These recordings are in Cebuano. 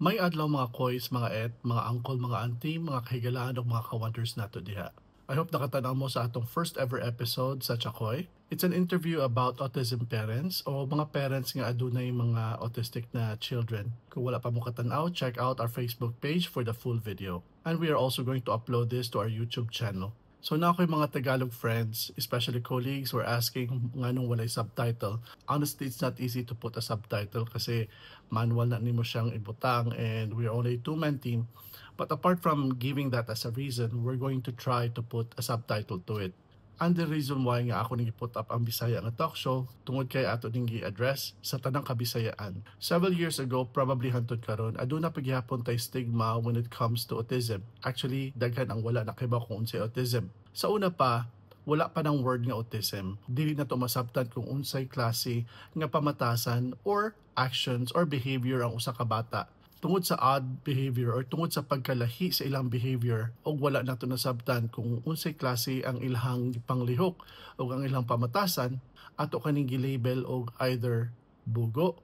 Maayong adlaw, mga koys, mga et, mga uncle, mga auntie, mga kahigalaan ug mga ka-wonders nato diha. I hope nakatanaw mo sa atong first ever episode sa Chakoy. It's an interview about autism parents o mga parents nga adunay mga autistic na children. Kung wala pa mo katanaw, check out our Facebook page for the full video. And we are also going to upload this to our YouTube channel. So naa koy mga Tagalog friends, especially colleagues, were asking nganong walay subtitle. Honestly, it's not easy to put a subtitle kasi manual na nimo siyang ibutang and we're only a two-man team. But apart from giving that as a reason, we're going to try to put a subtitle to it. And the reason why nga ako ning put up ang Bisaya nga talk show tungod kay ato ning gi-address sa tanang kabisayaan. Several years ago, probably hantod karon, aduna pa gihapon tay stigma when it comes to autism. Actually, daghan ang wala nakahibaw kung unsay autism. Sa una pa, wala pa ng word nga autism. Dili na to masabtan kung unsay klase nga pamatasan or actions or behavior ang usa ka bata tungod sa odd behavior or tungod sa pagkalahi sa ilang behavior, og wala nato nasabtan kung unsay klase ang ilang panglihok o ang ilang pamatasan, ato kaning gilabel og either bugo,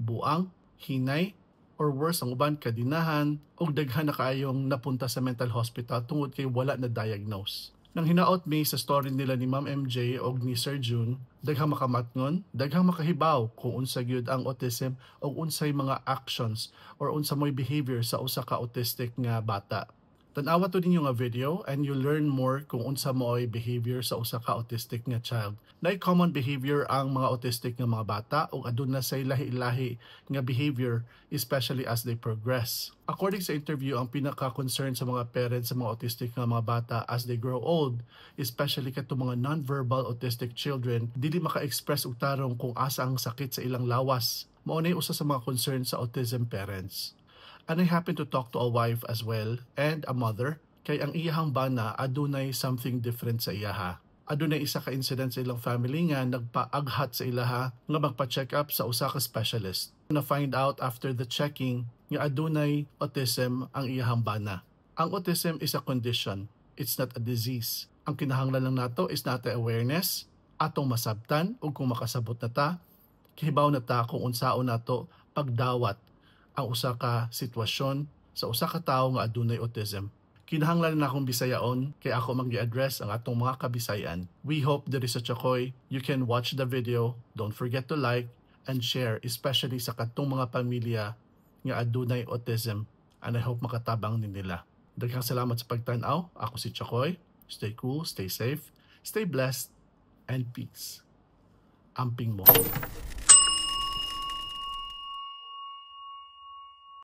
buang, hinay, or worse, ang uban kadinahan, og daghan na kaayong napunta sa mental hospital tungod kay wala na diagnose. Nang hinaot mi sa story nila ni Ma'am MJ og ni Sir June, daghang makamatngon, daghang makahibaw kung unsa gyud ang autism o unsay mga actions or unsa mo'y behavior sa usa ka autistic nga bata. Tan-awa to ninyo nga video and you learn more kung unsa mo'y behavior sa usa ka autistic nga child. Naay common behavior ang mga autistic nga mga bata ug aduna say lahi-lahi nga behavior, especially as they progress. According sa interview, ang pinaka-concern sa mga parents sa mga autistic nga mga bata as they grow old, especially kato mga non-verbal autistic children, dili maka-express og tarong kung asa ang sakit sa ilang lawas. Mao na usa sa mga concern sa autism parents. And I happen to talk to a wife as well and a mother kay ang iyahang bana adunay something different sa iyaha. Adunay isa ka incident sa ilang family nga nagpaaghat sa ilaha nga magpa-check up sa usa ka specialist. Na find out after the checking nga adunay autism ang iyahang bana. Ang autism is a condition. It's not a disease. Ang kinahanglan lang nato is naa tay awareness, atong masabtan, ug kung makasabot na ta, kihibaw na ta kung unsaon nato pagdawat ang usa ka sitwasyon sa usa ka tawo nga adunay autism. Kinahanglan na akong Bisayaon kay ako mang gi-address ang atong mga Kabisayan. We hope diri sa Chakoy you can watch the video. Don't forget to like and share, especially sa katong mga pamilya nga adunay autism, and I hope makatabang ni nila. Daghang salamat sa pagtan-aw. Ako si Chakoy. Stay cool, stay safe, stay blessed, and peace. Amping mo.